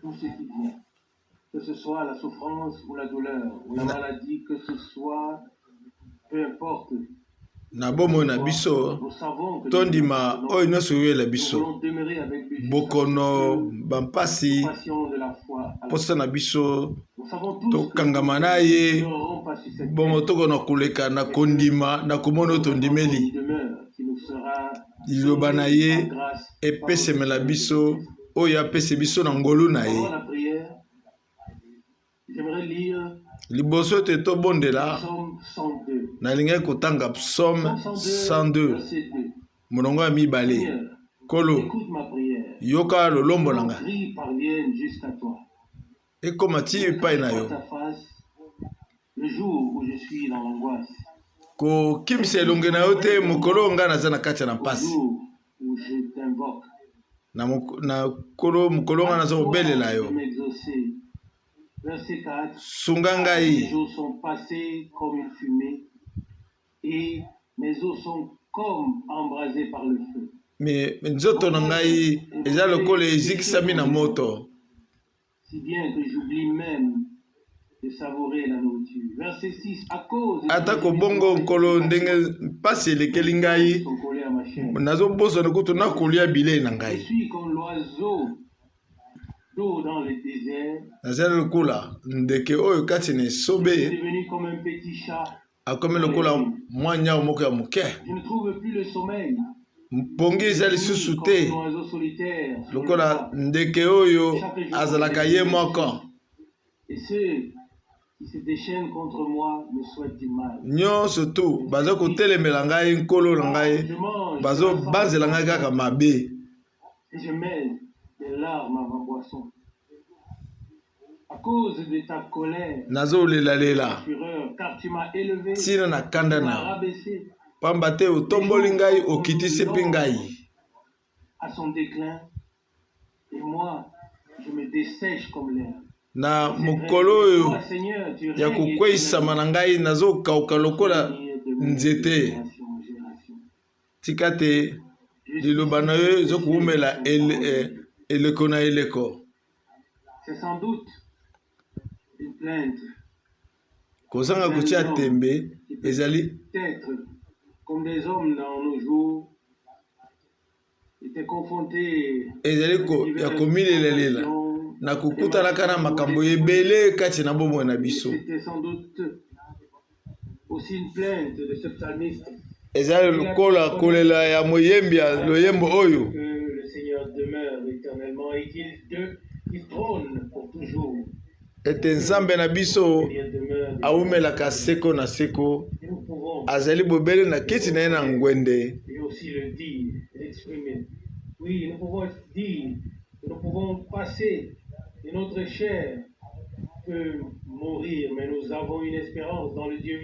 tout ce qui vient. Que ce soit la souffrance ou la douleur ou la maladie, que ce soit, peu importe. Na bomoi na biso, tondima oyo nyonso ekoyela biso, bokono, bampasi, mposa na biso, tokangama na ye, bongo tokona koleka na kondima na komona oyo tondimeli. Liloba na ye epesemela biso oyo apesi biso na ngolu na ye. Liboso ete tobondela, nalingaki kotanga Psaume 102, molongo ya mibale. Nkolo, yoka lolombo na ngai, ekoma ti epai na yo. Kokimisa elongi na yo te mokolo oyo ngai naza na kati na mpasi. Na, na kolo mokolo ngai naza kobelela yo. Sunga ngai. Me nzoto na ngai eza lokola ezikisami na moto. Si bien que j'oublie meme de savourer la nourriture. Verset 6, à cause de Atako bongo, Nkolo, ndenge mpasi elekeli ngai, nazobosana kutu nakolia bilei na Je ngai. suis comme l'oiseau d'eau dans le désert. Nazali lokola ndeke oyo kati na Je suis esobe devenu comme un petit chat akomi lokola mwa nyau moko ya moke. Je ne trouve plus le sommeil. Mpongi eza lisusu te lokola ndeke oyo azalaka ye moko. Nyonso tu baza kotelemela ngai, Nkolo na ngai, bazobanzela ngai kaka mabe. Nazolelalela ntina na kanda na yo, pamba te otomboli ngai, okitisi mpe ngai. Na mokolo oyo ya kokweisama na ngai, nazokauka lokola nzete. Tika te liloba na yo ezokowumela eh, eleko na eleko. Kozanga kotia tembe ezali ezali ya komilelalela na kokutanaka na makambo ebele kati na bomoi na biso. Ezali lokola kolela ya moyembi ya loyembo oyo. Ete Nzambe na biso awumelaka seko na seko, azali bobele na kiti na ye na ngwende.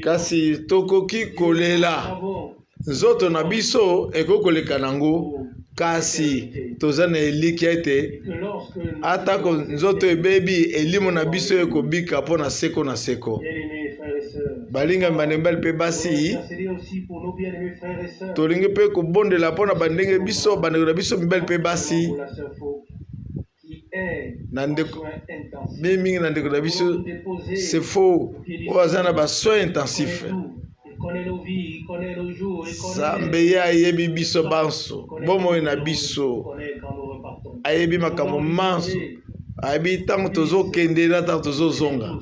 Kasi tokoki kolela, nzoto na biso ekoki koleka nango, kasi toza na elikya ete atako nzoto ebebi, elimo na biso ekobika mpo na seko na seko. Balingami bandeko mibali mpe basi, tolingi mpe kobondela mpo na bandenge biso bandeko na biso mibali mpe basi na ndeko mingi mingi na ndeko na biso sefo oyo aza na ba soins intensifs Nzambe ye ayebi biso banso bomoi na biso ayebi makambo manso ayebi ntango tozokende na ntango tozozonga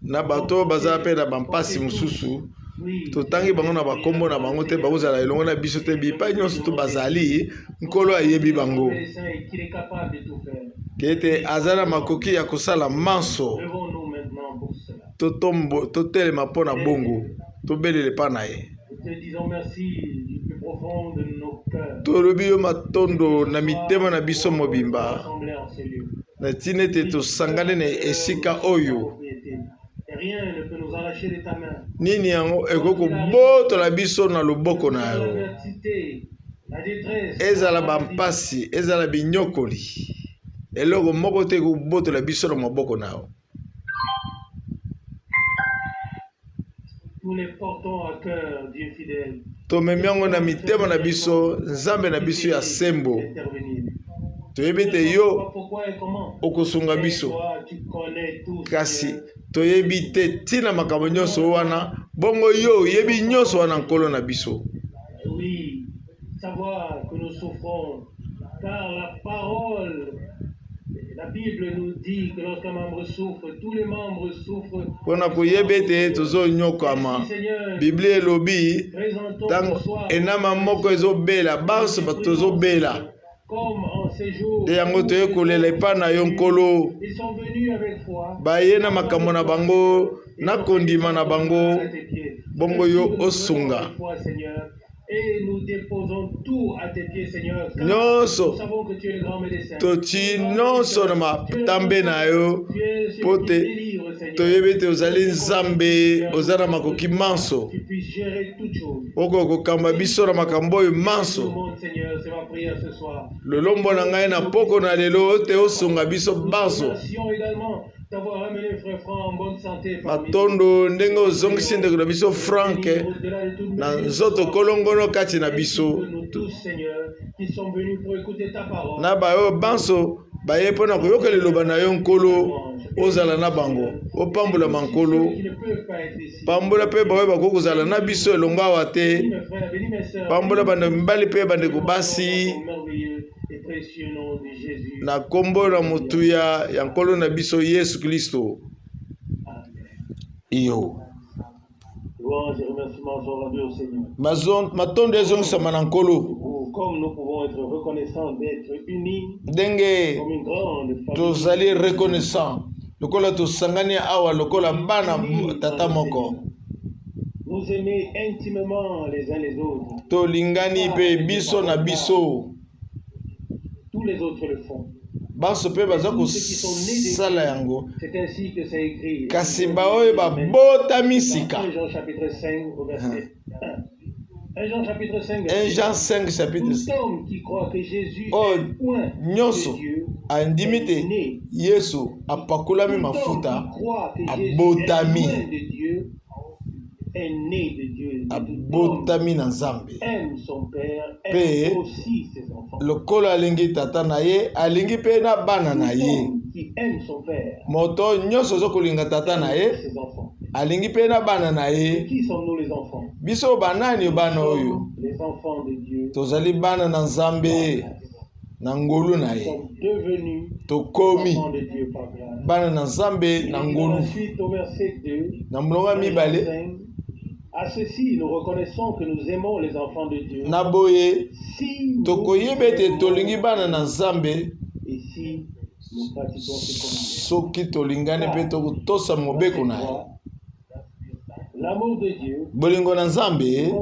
Na bato oyo baza mpe na bampasi mosusu, totangi bango na bakombo na bango te, bakozala elongo na biso te bipai nyonso to bazali, Nkolo ayebi bango ete aza na makoki ya kosala manso. Totombo, totelema mpo na bongo, tobelela epai na ye. Tolobi yo matondo na mitema na biso mobimba na ntina ete tosangani na esika oyo. Nini yango ekoki kobotola biso na loboko na yo? Ezala bampasi, ezala binyokoli, eloko moko te ekobotola biso na maboko na yo. Tomemi yango na mitema na biso, Nzambe na biso ya sembo. Toyebi ete yo okosunga biso, kasi toyebi te ntina makambo nyonso wana. Bongo yo oyebi nyonso wana, Nkolo na biso. Oui, savoir que nous souffrons, car la parole, la Bible nous dit que lorsqu'un membre souffre, tous les membres souffrent. Mpona koyeba ete tozonyokama, Biblia elobi ntango enama moko ezobela, banso bato tozobela. Nde yango toye kolela epai na yo, Nkolo. Baye na makambo na bango, na kondima na bango, bongo yo osunga nyonso. Toti nyonso na matambe na yo, mpo te toyebi ete ozali Nzambe, oza na makoki manso, okoki kokamba biso na makambo oyo manso. Lolombo na ngai na poko na lelo te, osunga biso banso. Matondo ndenge ozongisi ndeko na biso Frank na nzoto kolongono kati na biso, na baoyo banso baye mpo na koyoka liloba na yo. Nkolo, ozala na bango, opambolama. Nkolo, pambola mpe baoyo bakoki kozala na biso elongo awa te. Pambola bandeko mibali mpe bandeko basi na nkombo na motuya ya Nkolo na biso Yesu Kristo. Iyo, matondo ezongisama na Nkolo. Ndenge tozali reconnaissant lokola tosangani awa lokola bana tata moko, tolingani mpe biso na biso. Banso mpe baza kosala yango, kasi baoyo babotami sika. 1 Jean 5 chapitre, oyo nyonso andimi te Yesu apakolami mafuta abotami, abotami na Nzambe. Mpe lokola alingi tata na ye, alingi mpe na bana na ye. Moto nyonso aza kolinga tata na ye, alingi mpe na bana na ye. Biso banani? Bana oyo tozali bana na Nzambe na ngolu na ye. Tokomi bana na Nzambe na ngolu. Na molongo ya mibale: na boye tokoyeba ete tolingi bana na Nzambe, soki tolingani mpe tokotosa mobeko na ye. Bolingo na Nzambe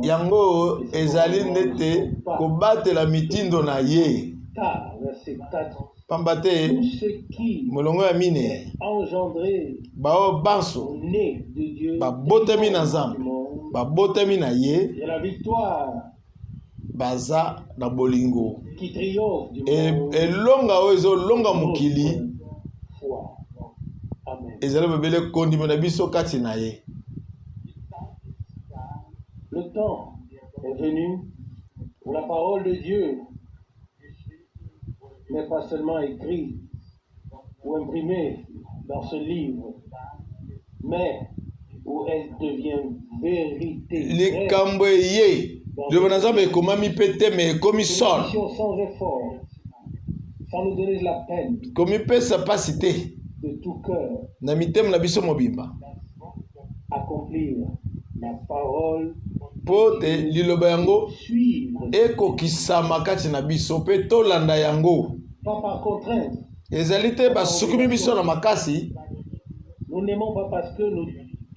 yango ezali ndete kobatela mitindo na ye, pamba te, molongo ya mine, bao banso babotami na Nzambe, babotami na ye, baza na bolingo. Elonga oyo ezolonga mokili ezali bobele kondima na biso kati na ye. Le temps est venu où la parole de Dieu n'est pas seulement écrite ou imprimée dans ce livre, mais où elle devient vérité. Likambo eye, liloba na Nzambe ekomami mpe te, mais ekomi solo. Sans effort, sans nous donner de la peine, komipesa mpasi te, de tout cœur, na mitema na biso mobimba, accomplir la parole, mpo te liloba yango suivre, ekokisama kati na biso mpe tolanda yango. Pas par contrainte. Ezali te basukumi biso na makasi. Nous n'aimons pas parce que nous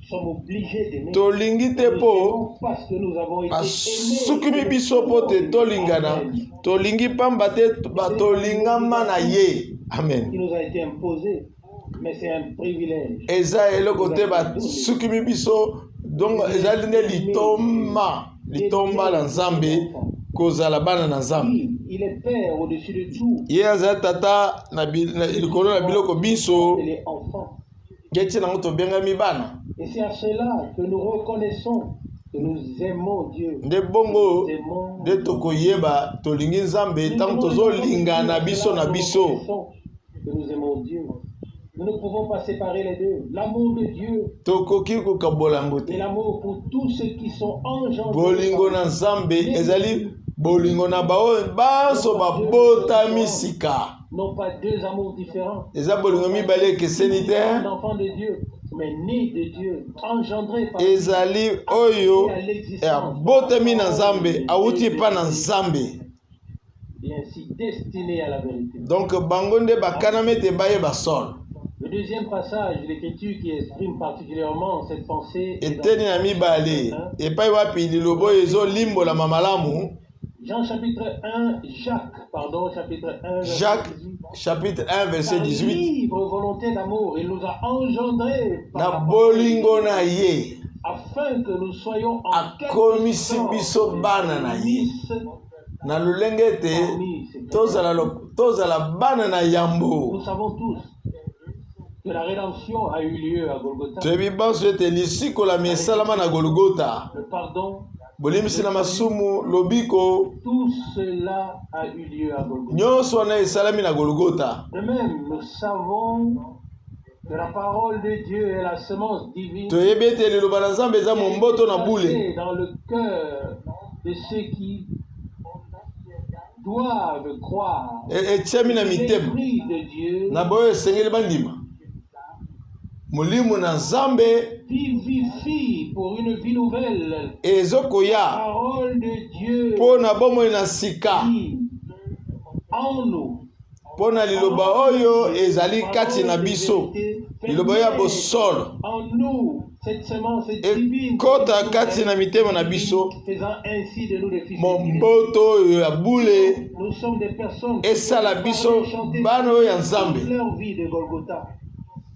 sommes obligés d'aimer. Tolingi te mpo Parce que nous avons été basukumi biso mpo te tolingana. Tolingi pamba te tolingama na ye. Amen. Qui nous a été imposé, mais c'est un privilège. Eza eloko te basukumi biso, donc ezali nde litomba, litomba na Nzambe kozala bana na Nzambe. Oui, il est Père au-dessus de tout. Ye azali tata na likolo na biloko biso. Il est enfant. Nde ntina yango tobengami bana. Et c'est à cela que nous reconnaissons que nous aimons Dieu. Nde bongo Nous aimons nde tokoyeba tolingi Nzambe Nous ntango aimons les tozolingana enfants de Dieu, biso c'est na là que nous biso. reconnaissons que nous aimons Dieu. Nous ne pouvons pas séparer les deux. L'amour de Dieu Tokoki kokabola yango et te. l'amour pour tous ceux qui sont engendrés Bolingo par na lui. Nzambe Nés de ezali Dieu, bolingo na baoyo banso non pas deux amours babotami différents, sika. non pas deux amours différents, Eza non bolingo pas mibale deux ekeseni te. d'enfants de Dieu, mais nés de Dieu, engendrés par lui, Ezali appelés oyo à l'existence par la abotami na parole Nzambe, awuti de epa na vérité Nzambe. et ainsi destinés à la vérité. Donc bango nde bakanami ete bayeba solo. Le deuxième passage de l'Écriture qui exprime particulièrement cette pensée est dans Eteni na mibale 1, epai wapi liloba oyo ezolimbolama malamu. Jean chapitre 1, Jacques, pardon, chapitre 1, verset Jacques 18. chapitre 1 verset Par 18. libre volonté d'amour, il nous a engendrés par Na la parole bolingo de Dieu, na ye afin que nous soyons en quelque akomisi sorte biso les bana na ye prémices na lolenge ete parmi ses tozala, créatures. tozala bana na Nous yambo. savons tous que la rédemption a eu lieu à Golgotha. Toyebi banso ete lisikolami La esalama na rédemption, Golgota. le pardon, Bolimbisi le na salut, masumu, lobiko, tout cela a eu lieu à Golgotha. nyonso wana esalami na Golgota. De même, nous savons que la parole de Dieu est la semence divine Toyebi ete liloba na Nzambe eza qui a été momboto na bule placée dans le cœur de ceux qui doivent croire. Etiami na mitema L'Esprit de Dieu na boyo esengeli bandima molimo na Nzambe vivifie pour une vie nouvelle. ezokoya Parole de Dieu mpo na bomoi na sika, qui en nous, mpo na liloba parole de oyo Dieu, ezali kati na parole de biso, vérité, fait liloba ya naître bosolo en nous cette semence divine ekota kati na nouvelle, mitema na biso, faisant ainsi de nous des fils de Dieu. momboto oyo ya bule Nous sommes des personnes qui esala peuvent biso parler, chanter, bana oyo ya toute Nzambe. leur vie de Golgotha.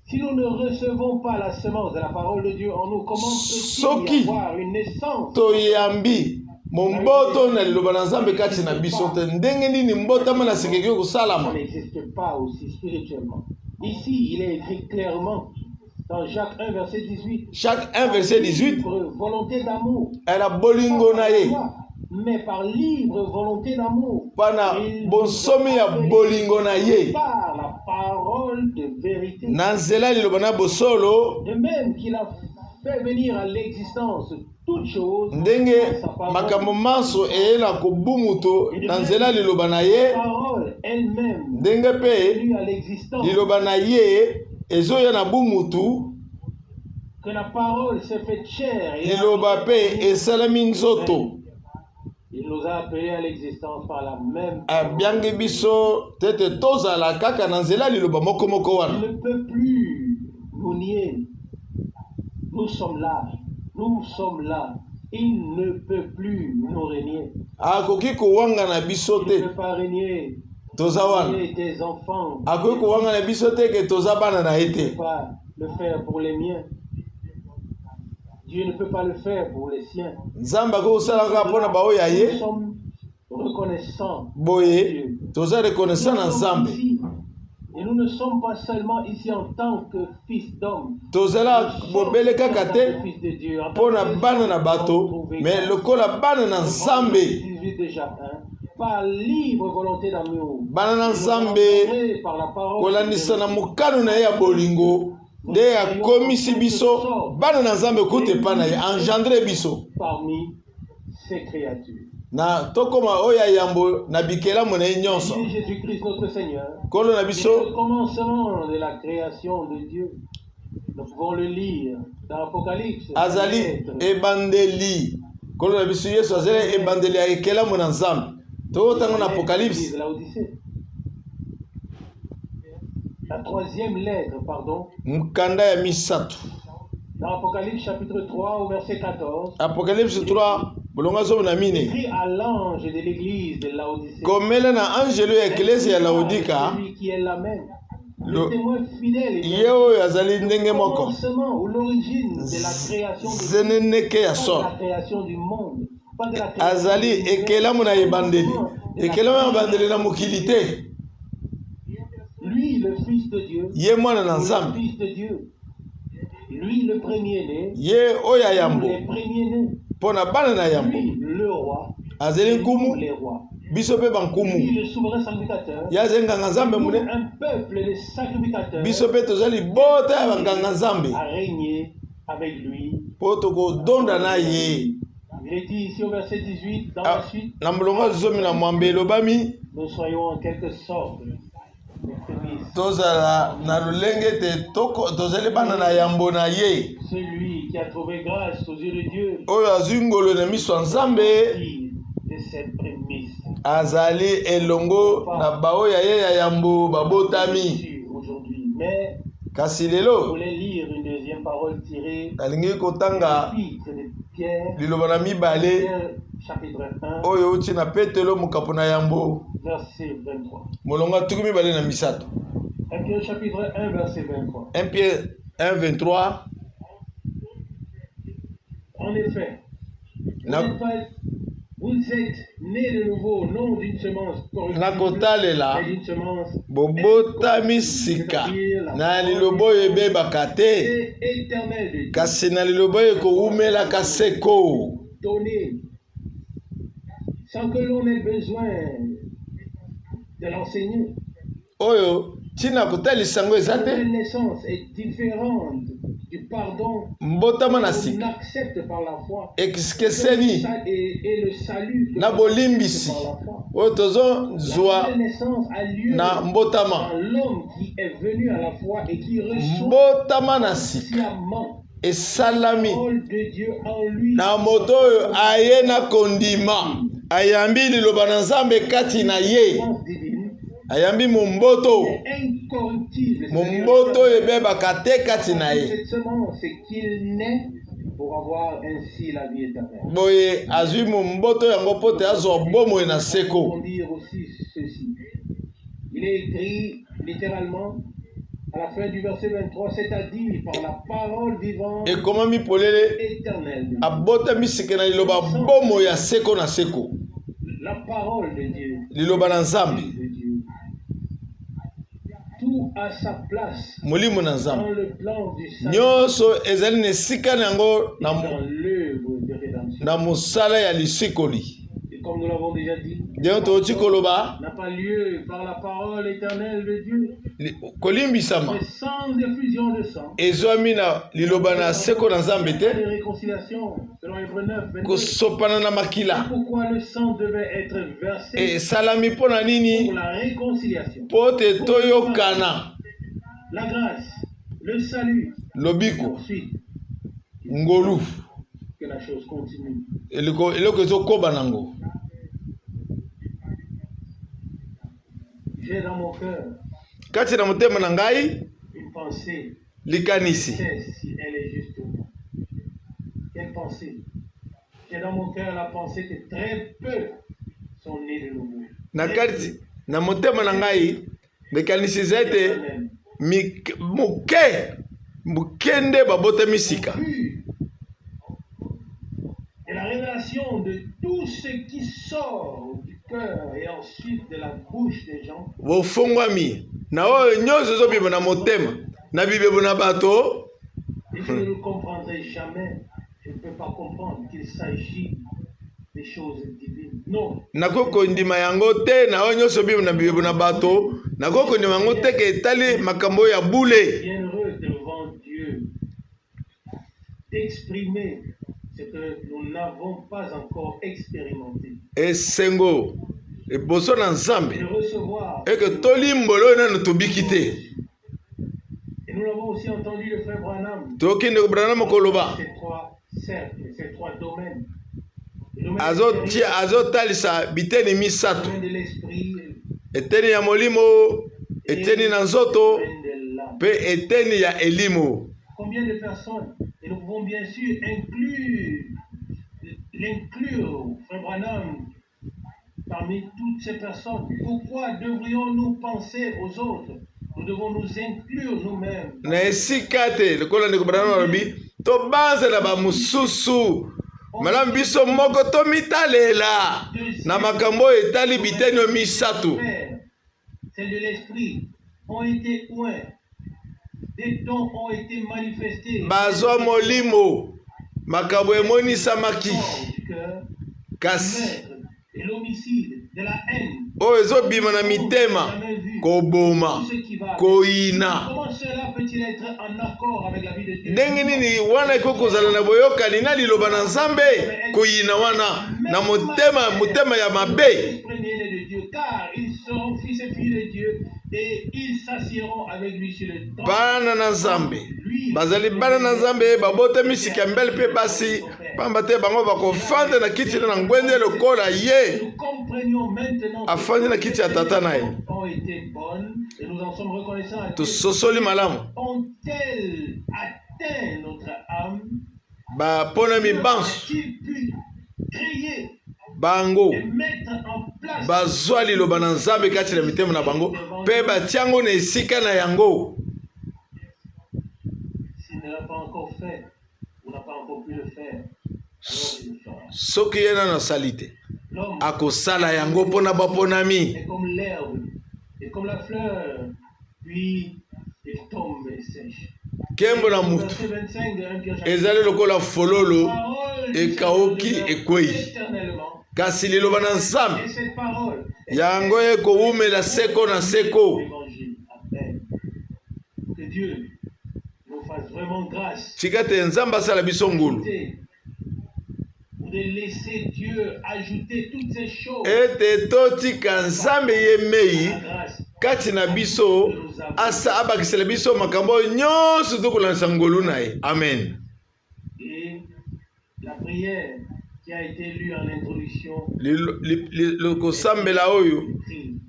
Si nous ne recevons pas la semence de la parole de Dieu en nous, comment peut-il y Soki avoir une naissance? toyambi momboto na liloba na Nzambe kati na biso te, ndenge nini mbotama na sika ekoki Ça kosalama? n'existe pas aussi spirituellement. Ici, il est écrit clairement dans Jacques 1, verset 18, Jacques 1 par verset 18, libre volonté d'amour, na pas bolingo par na la ye, loi, mais par libre volonté d'amour, mpo na il nous a bonsomi ya appelés bolingo na ye par la parole de vérité. na nzela ya liloba na bosolo. De même qu'il a fait venir à l'existence toutes choses Ndenge par sa parole. makambo manso eye na kobumutu Et de na nzela ya même, liloba na la ye, parole elle-même ndenge est mpe venue à l'existence, liloba na ye ezoya na bumutu, que la parole s'est faite chair et a liloba habité mpe parmi nous. esalemi nzoto. Mais il nous a appelés à l'existence par la même parole. Abiangi biso te ete tozala kaka na nzela ya liloba moko moko Il wana. ne peut plus nous nier. Nous sommes là. Nous sommes là. Il ne peut plus nous régner. Akoki kowanga na biso Il ne te, peut pas régner, toza wana. régner tes enfants. Akoki kowanga na biso te ke toza bana na ye Il ne peut te. pas le faire pour les miens. Dieu ne peut pas le faire pour les siens. Nzambe akoki kosala Nous kaka sommes mpo na là. baoyo ya Nous ye. sommes reconnaissants à Boye Dieu. toza reconnaissant Nous na sommes Nzambe. ici. Et nous ne sommes pas seulement ici en tant que fils d'homme. Tozala Nous sommes bobele ici en kaka tant te que fils de Dieu, en mpo tant na que bana na enfants bato, trouvés me grâce. lokola bana na Nous Nzambe. 18 de Jacques 1, par libre volonté d'amour. Bana na Il nous a Nzambe engendrés par la parole de kolandisa na vérité. mokano na ye ya bolingo Nous nde soyons en akomisi quelque biso sorte bana na Nzambe kuta les epai na ye, engendre biso parmi ces créatures. na tokóma oyo ya yambo na bikelamu na ye nyonso. Dieu Jésus-Christ notre Seigneur Nkolo na est biso le commencement de la création de Dieu. Nous pouvons le lire dans Apocalypse, la azali lettre, ebandeli. Nkolo na biso Yesu azali ebandeli ya ekelamu na Nzambe. Tokotango na la lettre de Apocalypse, l'église de Laodicée. La troisième lettre, pardon, mokanda ya misato, dans Apocalypse chapitre 3 au verset 14, Apocalypse 3 bolongo 14. écrit à l'ange de l'église de Laodicée. Komela na angelo ya eklesi ya Ainsi parle Laodika, celui qui est l'Amen, le témoin fidèle et ye véridique, oyo azali ndenge le moko, commencement ou l'origine de la création de Dieu, zeneneke ya pas de solo, la création du monde, pas de la création de azali l'univers, ekelamu na ebandeli, commencement de la ekelamu ya ebandeli na création de mokili Dieu. te. Lui, le Fils de Dieu, Ye mwana na ou le Nzambe, Fils de Dieu, Ye oyo ya yambo mpo na bana na yambo azali nkumu, biso mpe bankumu. Ye azali nganga nzambe monene, biso mpe tozali libota ya banganga nzambe mpo tokodonda na ye. Ah, na molongo ya 18 elobami tozala na lolenge ete tozali bana na yambo na ye oyo azwi ngolu na miso ya nzambe azali elongo na baoyo ya ye ya yambo babotami kasi lelo nalingi kotanga liloba na mibale oyo euti na Petelo mokapo na yambo molongo ya 23. 1 Pierre 1 23. En effet, vous êtes né de nouveau, non d'une semence corruptible, na kotalela mais d'une semence bobotami sika na liloba oyo ebebaka te et éternelle de Dieu, kasi na liloba oyo ekowumelaka seko donnée sans que l'on ait besoin de l'enseigner. Oyo ntina kotalisa yango eza te. Mbotama na sika ekeseni na bolimbisi oyo tozozwa na mbotama. Mbotama na sika esalami na moto oyo aye na kondima, ayambi liloba na Nzambe kati na ye, ayambi momboto, momboto oyo ebebaka te kati na ye. Boye azwi momboto yango mpo te azwa bomoi na seko. Il est écrit littéralement à la fin du verset 23, c'est-à-dire par la parole vivante Ekomami polele, éternelle de Dieu. abotami sika na liloba bomoi ya seko na seko. La parole de Dieu. Liloba na Nzambe. De Dieu. Tout a sa place Molimo na dans Nzambe. le plan du salut Nyonso ezali na esika na yango na, et dans l'œuvre de rédemption. na mosala ya lisikoli. Et comme nous l'avons déjà dit, Ndenge tokoki koloba, n'a pas lieu par la parole éternelle de Dieu, kolimbisama mais sans effusion de sang. ezwami na liloba na seko na Nzambe Pas te, de réconciliation, selon Hébreux 9, 22. kosopana na makila Pourquoi le sang devait être versé esalami mpo na nini? pour la réconciliation? Mpo te toyokana. La grâce, le salut, Lobiko, ensuite ngolu, que la chose continue. Eloko eloko ezokoba nango. J'ai dans mon cœur Kati na motema na ngai une pensée, likanisi. je sais si elle est juste ou non. Quelle pensée? J'ai dans mon cœur la pensée que très peu sont nés de nouveau. Na kati na motema na ngai likanisi eza ete moke moke nde babotami sika. Et la révélation de tout ce qui sort du cœur et ensuite de la bouche des gens. Bofongwami na oyo nyonso ezobima na motema na bibebo na bato. Et je ne le comprendrai jamais. Je ne peux pas comprendre qu'il s'agit des choses divines. Non. Nakoki kondima yango te na oyo nyonso bima na bibebo na bato, nakoki kondima yango te ke etali makambo oyo ya bule. Bienheureux devant Dieu d'exprimer ce que nous n'avons pas encore expérimenté. Esengo liboso na Nzambe De recevoir. eke tolimbola oyo nano tobiki te. Et nous l'avons aussi entendu le frère Branham. Toyoki ndeko Branham koloba. Ces trois cercles, ces trois domaines. Le domaine Azotia azotalisa biteni misato. le domaine de l'esprit, Eteni ya molimo, eteni na nzoto le domaine de l'âme. mpe eteni ya elimo. Combien de personnes, et nous pouvons bien sûr inclure, l'inclure, frère Branham, parmi toutes ces personnes. Pourquoi devrions-nous penser aux autres? Nous devons nous inclure nous-mêmes. Na esika te lokola ndeko Branham alobi tobanzela bamosusu, malamu biso moko tomitalela na makambo oyo etali biteni oyo misato. Celle de l'esprit, ont été oints. Bazwa molimo, makambo emonisamaki, kasi oyo ezobima na mitema, koboma, koyina. Ndenge nini wana ekoki kozala na boyokani na liloba na Nzambe? Koyina wana na motema, motema ya mabe. Bana na Nzambe bazali bana na Nzambe, babotami sika mbele mpe basi, pamba te bango bakofanda na kiti na ngwende lokola ye afandi na kiti ya tata na ye. Tososoli malamu baponami banso bango bazwa liloba na Nzambe kati na mitema na bango mpe batia yango na esika na yango. Soki ye nano asali te, akosala yango mpo na baponami. Nkembo na moto ezali lokola fololo ekauki ekwei, kasi liloba na Nzambe yango ekowumela seko na seko. Tika te Nzambe asala biso ngolu ete totika Nzambe ye mei kati na biso, asa abakisela biso makambo oyo nyonso tokolandisa ngolu na ye. Amen. Kosambela oyo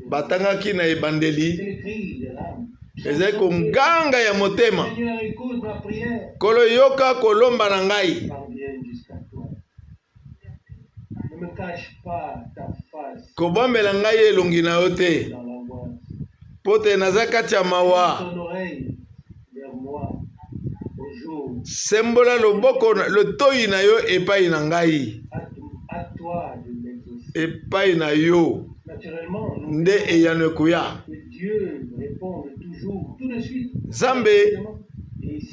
batangaki na ebandeli ezali konganga ya motema. Nkolo, yoka kolomba na ngai. Kobombela ngai elongi na yo te, mpo te naza kati ya mawa. Sembola loboko, lotoi na yo epai na ngai, epai na yo nde eyano ekoya. Nzambe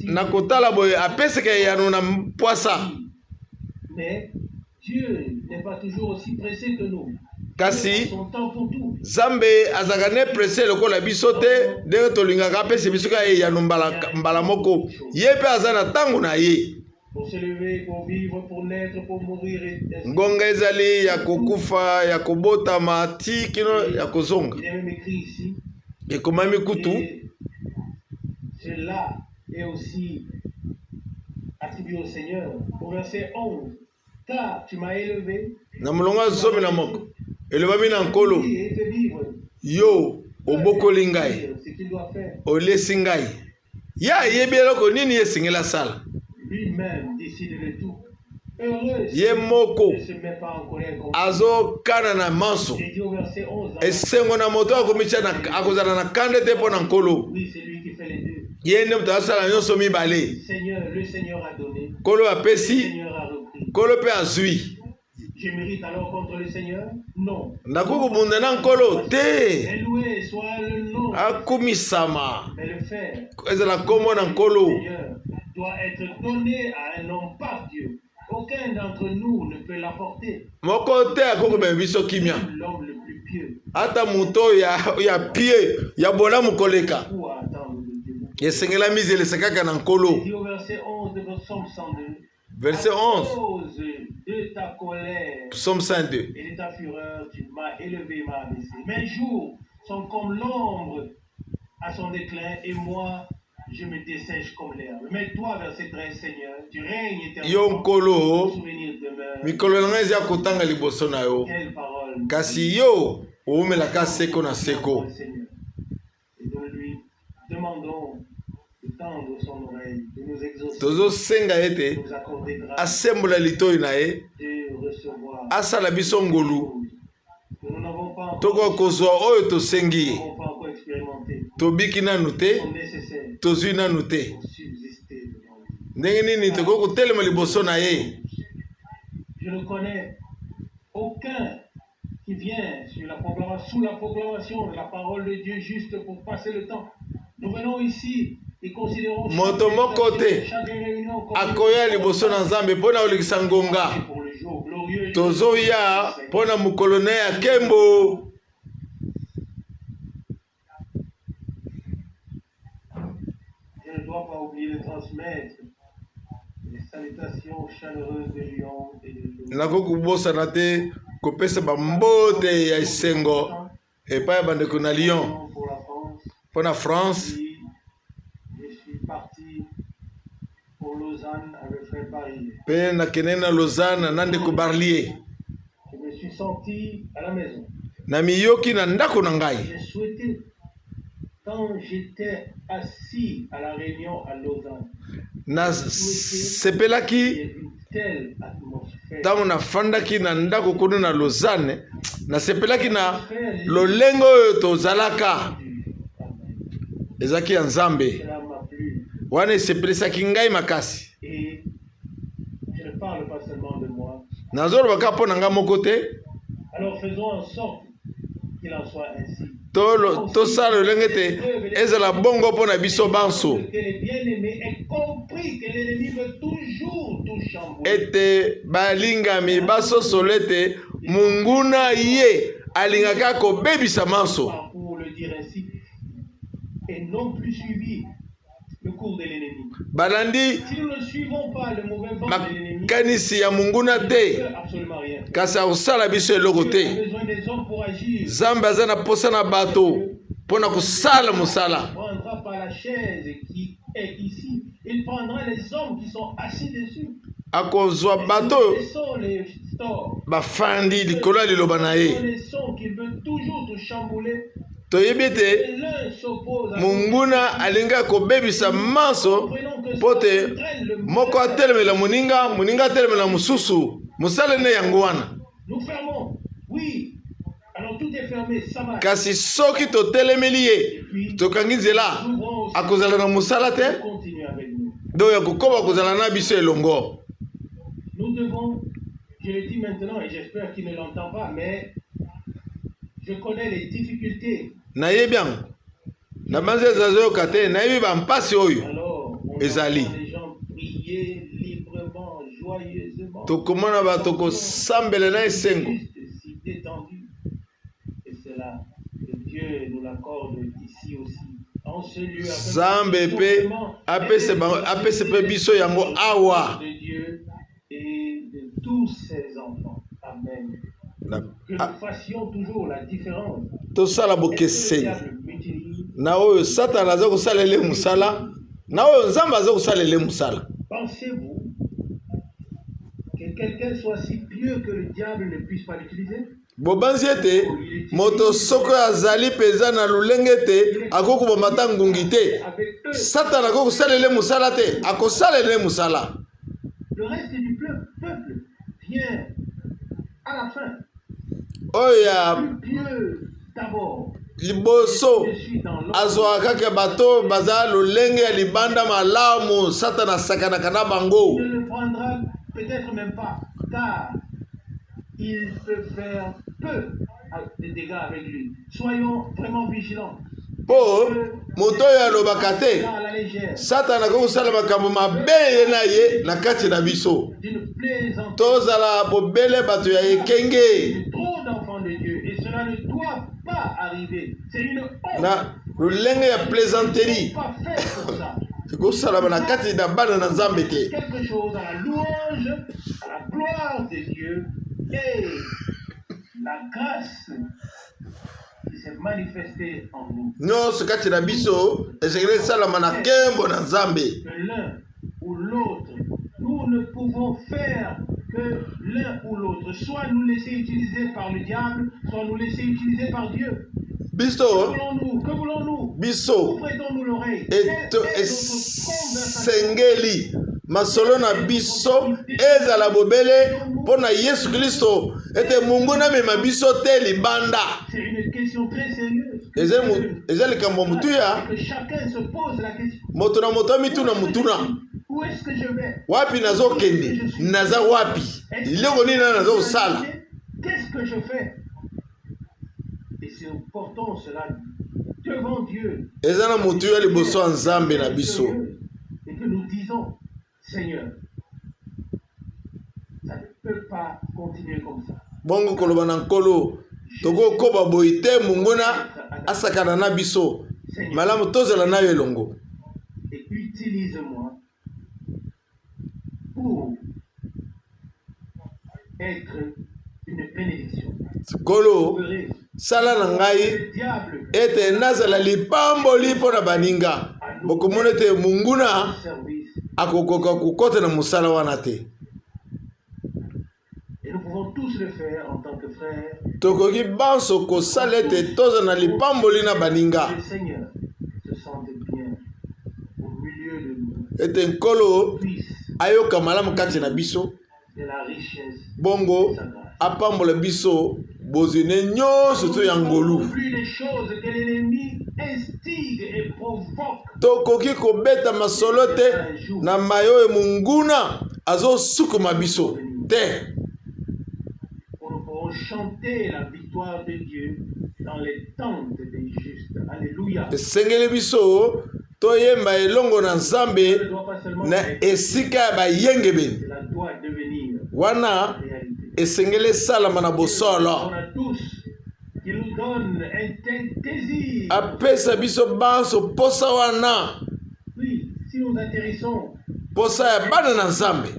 na kotala boye apesaka eyano na mpwasa. Kasi Nzambe azalaka ne presse lokola biso te, ndenge tolingaka apesa biso kaka eyano mbala, mbala moko. Ye mpe aza na ntango na ye. Ngonga ezali ya kokufa, ya kobotama, ti kino ya kozonga. Ekomami kutu est aussi attribué au Seigneur. Au verset 11, car tu m'as élevé. Na molongo ya 11 elobami na Nkolo, yo obokoli ngai, olesi ngai. Ye ayebi eloko nini esengeli asala. Ye moko azokana na manso. Esengo na moto akomitya akozala na kanda te mpo na Nkolo. Ye nde moto asala nyonso mibale. Nkolo apesi, Nkolo mpe azwi. Nakoki kobunda na Nkolo te. Akumisama ezala nkombo na Nkolo. Moko te akoki komema biso kimia, ata moto oyo ya pie ya bolamu koleka. Esengelami zelesa kaka na Nkolo. Verset 11. De ta colère Psaume 102. Et de ta fureur, tu m'as élevé et m'as abaissé. Mes jours sont comme l'ombre à son déclin, et moi, je me dessèche comme l'herbe. Mais toi, verset 13, Seigneur, tu règnes éternellement. Yo Nkolo, Souvenir demeure. mikolo na ngai eza kotanga liboso na yo. Quelle parole. Kasi yo oumelaka seko na seko. Seigneur. Et nous lui demandons de tendre son oreille, de nous exaucer, Tozosenga ete de nous accorder grâce, asembola litoi na ye, de recevoir asala biso ngolu, que nous n'avons pas encore, tokoka kozwa oyo tosengi nous ye. n'avons pas encore expérimenté, Tobiki nanu te, sont nécessaires tozwi nanu te. pour subsister devant lui. Ndenge nini tokoki kotelema liboso na ye? Je ne connais aucun qui vient sur la sous la proclamation de la parole de Dieu juste pour passer le temps. Nous venons ici Moto moko te akoya liboso na Nzambe mpo na kolekisa ngonga. Tozoya mpo na mokolo na ye ya nkembo. Je ne dois pas oublier de transmettre les salutations chaleureuses de Lyon et de Nakoki kobosana te kopesa bambote ya esengo epai ya bandeko na Lyon mpo na France. Mpe nakendeki na Lausanne na ndeko Barlier. Namiyoki na ndako na ngai. Nasepelaki ntango nafandaki na ndako kuna na Lausanne, nasepelaki na lolenge oyo tozalaka ezalaki ya Nzambe. Wana esepelisaki ngai makasi. Nazoloba kaka mpo na ngai moko te. Tosala lolenge ete ezala bongo mpo na biso banso, ete balingami basosolo ete monguna ye alingaka kobebisa manso. Balandi makanisi ya monguna te, kasi akosala biso eloko te. Nzambe aza na posa na bato mpo na kosala mosala. Akozwa bato oyo bafandi likolo ya liloba na ye. Toyebi ete monguna alingi kobebisa manso mpo te moko atelemela moninga, moninga atelemela mosusu. Mosala nde yango wana. Kasi soki totelemeli ye, tokangi nzela, akozala na mosala te, donc akokoba kozala na biso elongo. Je le dis maintenant et j'espère qu'il ne l'entend pas, mais je connais les difficultés. Nayebi yango. Nabanzi eza azoyoka te, nayebi bampasi oyo ezali. Tokomona bato kosambela na esengo. Nzambe mpe apesa mpe biso yango awa. Et de tous ses enfants. Amen. Que nous fassions toujours la différence. Tosala bokeseni na oyo Satana aza kosalela mosala na oyo Nzambe aza kosalela mosala. Pensez-vous que quelqu'un soit si pieux que le diable ne puisse pas l'utiliser? Bobanzi ete moto soko azali mpenza na lolenge ete akoki koboma ata ngungi te, Satana akoki kosalela ye mosala te? Akosalela ye mosala. Oyo ya liboso azwaka kaka bato baza lolenge ya libanda malamu, Satana asakanaka na bango. Il peut faire peu de dégâts avec lui. Soyons vraiment vigilants. Mpo moto oyo alobaka te, Satana akoki kosala makambo mabe ye na ye na kati na biso. Tozala bobele bato ya ekenge na lolenge ya plaisanterie ekosalama na kati na bana na Nzambe te. À la gloire de Dieu et la grâce qui s'est manifestée en nous. Nyonso kati na biso esengeli esalama na nkembo na Nzambe. Que l'un ou l'autre, nous ne pouvons faire que l'un ou l'autre, soit nous laisser utiliser par le diable, soit nous laisser utiliser par Dieu. Biso biso esengeli masolo na biso ezala bobele mpo na Yesu Klisto, ete monguna amema biso te libanda. Eza likambo ya motuya. Moto na moto amituna motuna: wapi nazokende? Naza wapi? Eloko nini na naza kosala? Et c'est important cela. Eza na motuya liboso ya Nzambe na biso. Bongo koloba na Nkolo, tokokoba boye te, monguna asakana na biso. Malamu tozala nayo elongo. Nkolo, sala na ngai ete nazala lipamboli mpo na baninga. Bokomona ete monguna akokoka kokota na mosala wana te. Tokoki banso kosala ete tozala na lipamboli na baninga, ete Nkolo ayoka malamu kati na biso, bongo apambola biso bozwi ne nyonso to ya ngolu. Tokoki kobeta masolo te na mai oyo monguna azosukuma biso te. Esengeli biso toyemba elongo na Nzambe na esika ya bayengebeni. Wana esengeli esalama na bosolo. Apesa biso banso posa wana, posa ya bana na Nzambe.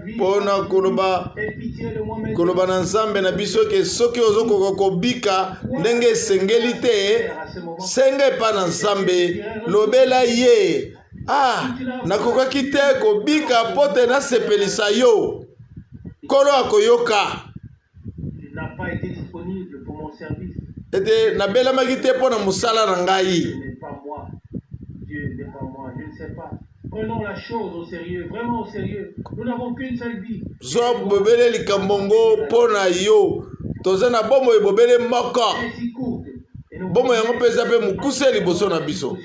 Mpo na koloba koloba na Nzambe na biso ke soki ozokoka kobika ndenge esengeli te, senga epai na Nzambe, lobela ye: ah, nakokaki te kobika mpo te nasepelisa yo. Nkolo akoyoka ete nabelamaki te mpo na mosala na ngai. Zwa bobele likambo ngo mpo na yo. Toza na bomoi bobele moko. Bomoi yango mpe eza mpe mokuse liboso na biso.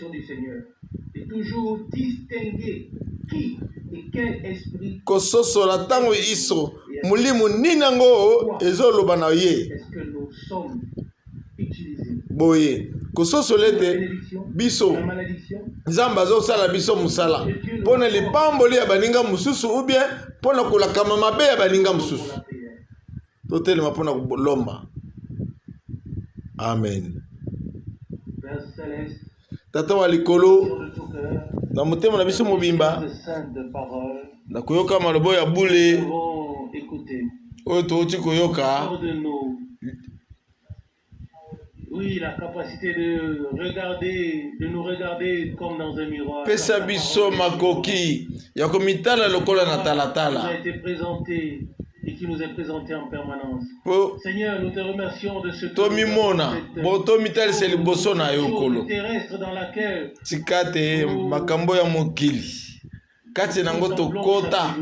Kososola ntango iso molimo nini yango ezoloba na ye boye, kososola ete biso Nzambe azosala biso mosala mpo na lipamboli ya baninga mosusu ou bien mpo na kolakama mabe ya baninga mosusu. Totelema mpo na kolomba. Amen. Tata wa likolo, na motema na biso mobimba, na koyoka maloba ya bule oyo touti koyoka, Oui, la capacité de regarder, de nous regarder comme dans un miroir. Pesa biso makoki ya komitala lokola na talatala. A été présenté et qui nous est présenté en permanence. Po Seigneur, nous te remercions de ce que tomimona bo tomitalisa liboso na yo, Nkolo. Terrestre dans laquelle Tika te makambo ya mokili kati na yango tokota.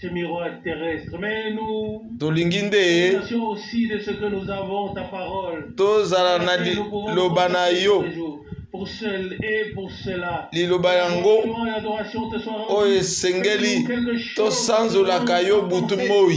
Ce miroir terrestre. Mais nous Tolingi nde remercions aussi de ce que nous avons ta parole. Tozala na liloba na yo. Pour seul et pour cela. Liloba yango oyo esengeli tosanzolaka yo butu moi.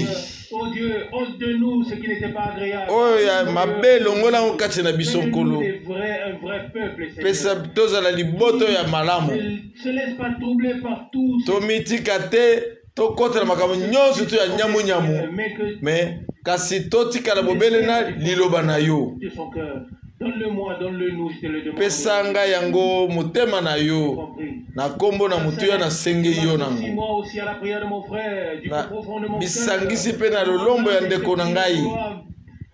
Oh Dieu, ôte de nous ce qui n'était pas agréable. Oyo ya mabe elongola yango kati na biso, Nkolo. Fais-nous des vrais, un vrai peuple, Seigneur. Pesa tozala liboto ya malamu. Ne se laisse pas troubler par tout ce Tomitika te tokɔta na makambo nyonso to ya nyamunyamu, mais que me kasi totikala bobele na liloba na yo. De son cœur. Donne-le-moi, donne-le nous, je te le demande. Pesa ngai yango, motema na yo. Compris. Na nkombo na motuya nasenge yo nango. Moi aussi à la prière de mon frère, du Na plus profond de mon bisangisi cœur. mpe na lolombo ya ndeko na ngai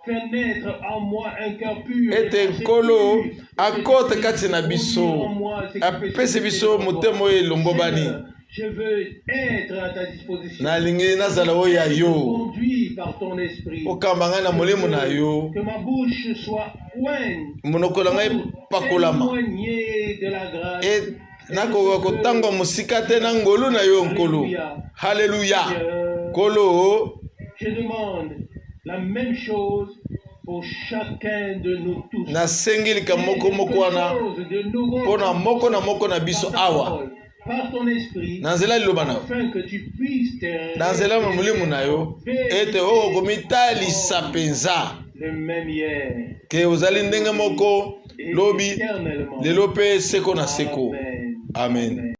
Fais naître en moi un cœur pur. Ete Nkolo akota kati na biso, apesi biso motema oyo elombobani. Je veux être à ta disposition. Nalingi nazala oyo ya yo. Conduit par ton esprit. Okamba ngai na molimo na yo. Que ma bouche soit ointe. Monoko na ngai pakolama. Témoigner de la grâce. E nakoka kotangwa mosika te na ngolu na yo, Nkolo. Halleluya, Nkolo. Je demande la même chose pour chacun de nous tous. Nasengi likambo moko moko wana mpo na moko na moko na biso awa. Par ton esprit, Na nzela ya liloba na yo, afin que tu puisses te na nzela ya molimo na yo, ete oyo komitalisa mpenza le même hier ke ozali ndenge moko et lobi, éternellement. lelo mpe seko na seko. Amen. Amen.